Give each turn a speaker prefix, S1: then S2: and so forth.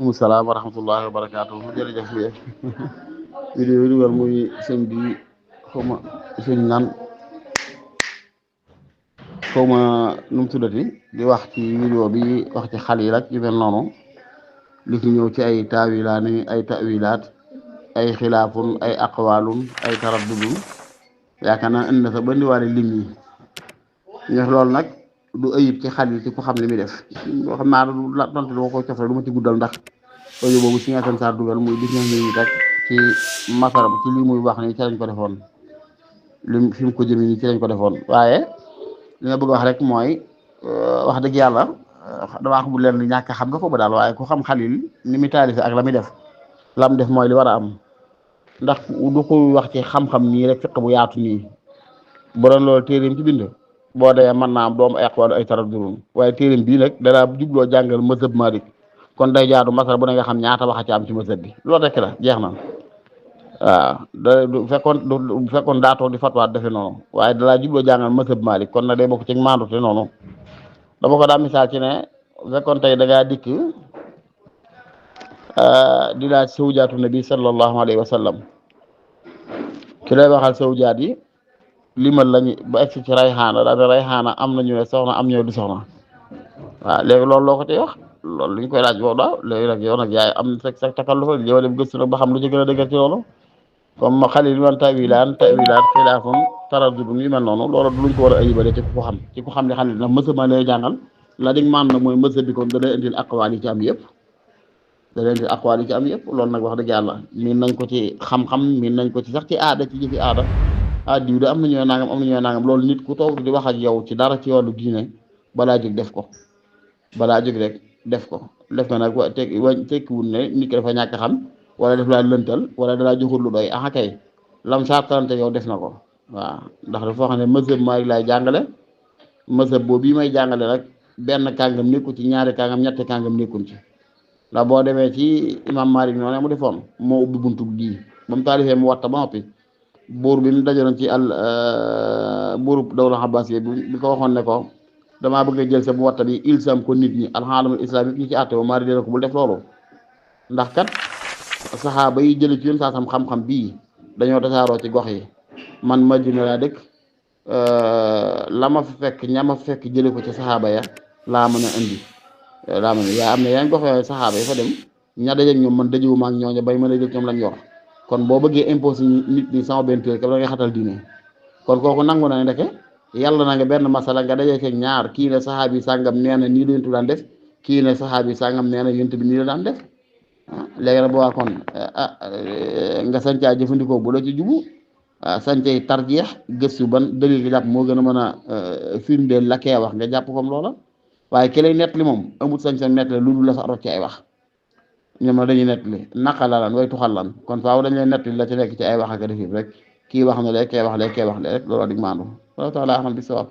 S1: Salaam wa rahmatullahi wa barakaatu jërëjëf bi vidéo yi dugal muy sëñ bi xawma sëñ naan xawma nu mu tuddati di wax ci vidéo bi wax ci xal yi rek yu mel noonu li ci ñëw ci ay taawilaani ay tawilaat ay xilaafun ay aqwaalun ay taraddudun yaakaar naa indi na sax ba ndiwaale lim yi ñeex loolu nag du ayib ci xal yi ci ku xam li muy def loo xam naa la tontu dama ko cofre du ma ci guddal ndax audio boobu si nga Sarr dugal muy gis nañ ni rek ci masara ci lii muy wax ni ci lañ ko defoon lim fi mu ko jëmee nii ci lañ ko defoon waaye li nga bëgg wax rek mooy wax dëgg yàlla damaa xamul leen li ñàkk xam nga ko ba daal waaye ku xam Xalil ni muy taalife ak la muy def lam def mooy li war a am ndax du ko wax ci xam-xam nii rek fiq bu yaatu nii bu doon loolu téeréem ci bind boo dee mën naa am doomu ay aqwaal ay taraddudun waaye téeréem bii nag danaa jubloo jàngal mazhab Malik kon day jaadu masala bu ne nga xam ñaata waxa ci am ci mazhab bi loolu rek la jeex na waaw du fekkoon daa toog di fatwaat defe noonu waaye dalaa jubloo jàngal mazhab Malik kon nag day bokk ci maandu te noonu dama ko daa misaal ci ne fekkoon tey da ngaa dikk di laaj sawjaatu nabi sallallahu alayhi wa sallam ki lay waxal sawjaat yi limal lañu ba egsi ci rayxaana daal ne rayxaana am nañu ne soxna am ñëw di soxna waaw léegi loolu loo ko tey wax loolu li ñu koy laaj boobu daal léegi nag yow nag yaay am sa takallu fa yow dem gëstu nag ba xam lu ci gën a dëgër ci loolu comme Xalil man tawilaat xilaafun taraddudun yu mel noonu loolu luñ ko war a ayibale ci ku xam ne Xalil nag mësëb ma lay jàngal la dig maam nag mooy mësëb bi kon da lay indil aqwaal yi ci am yëpp loolu nag wax dëgg yàlla miin nañ ko ci xam-xam miin nañ ko ci sax ci aada ci jëfi aada diw de am na ñooy nangam loolu nit ku toog di wax ak yow ci dara ci wàllu diine balaa jóg def ko rek def ko nag tekkiwul ne nit ki dafa ñàkk xam wala def laa lëntal wala dalaa joxul lu doy ah kay lam saartalante yow def na ko waaw ndax dafa xam ne mazhab Maalik laay jàngale mazhab boobu bii may jàngale nag benn kàngam nekkul ci ñaari kàngam ñetti kàngam nekkul ci ndax boo demee ci imam Maalik noonu mu defoon moo ubbi buntu bii ba mu taalifee mu watta ba noppi buur bi mu dajaloon ci buuru dawla Abbas bi ko waxoon ne ko damaa bëgg a jël sa bu watta bi ilsam ko nit ñi alxaalamul islam yi ñu ci àtte maa dina ko bul def loolu ndax kat saxaaba yi jële ci yoon saa sam xam-xam bii dañoo tasaaroo ci gox yi man Madina laa dëkk la ma fekk ña ma fekk jële ko ci saxaaba ya laa mën a indi yaa am ne yeneen gox yooyu saxaaba yi fa dem ña dajeeg ñoom man dajewuma ak ñooñu bay mën a jël ñoom lañ yor kon boo bëggee imposé nit ñi sama benn téere ka da ngay xatal diine kon kooku nangu na ne ndeke yàlla na nga benn masala nga dajee ci ñaar kii ne saxaabi sàngam nee na nii la yonent bi daan def kii ne saxaabi sàngam nee na yonent bi nii la daan def léegi nag boo kon nga sañcaa jëfandikoo bu la ci jubu sañcay tarjeex gëstu ban dëgg nga jàpp moo gën a mën a firndeel la kee wax nga jàpp comme loola waaye ki lay nettali moom amut sañ-sañ nettali lu dul la sa rot ci ay wax ñoom na dañuy nettali naqala lan way tuxal lan kon faaw dañ lay nettali la ci nekk ci ay wax ak def rek kii wax na lee kee wax lee kee wax lee rek loolu dig maandu wala taala amal bi sawab